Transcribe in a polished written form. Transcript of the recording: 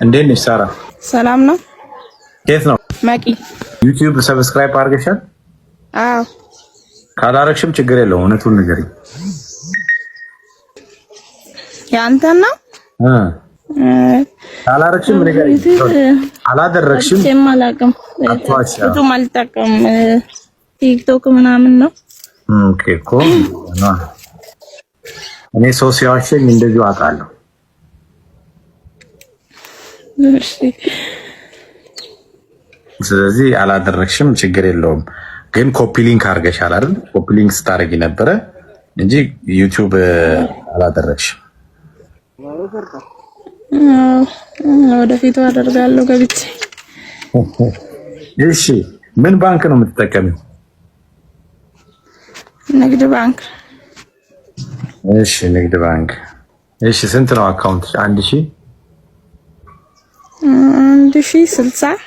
እንዴት ነሽ ሳራ? ሰላም ነው። የት ነው? መቂ። YouTube subscribe አድርገሻል? አዎ። ካላረግሽም ችግር የለውም። እውነቱን ንገሪኝ። ያንተን ነው? ካላረግሽም ንገሪኝ። አላደረግሽም? አላውቅም። ብዙም አልጠቀምም። TikTok ምናምን ነው። Okay እኮ እኔ ሰው ሲዋሸኝ እንደዚሁ አውቃለሁ። እሺ። ስለዚህ አላደረግሽም፣ ችግር የለውም። ግን copy link አድርገሻል አይደል? Copy link ስታደርጊ ነበረ እንጂ YouTube አላደረግሽም። ወደፊቱ አደርጋለሁ ገብቼ። እሺ፣ ምን ባንክ ነው የምትጠቀሚው? ንግድ ባንክ። እሺ፣ ንግድ ባንክ። እሺ፣ ስንት ነው account? 1000 1060።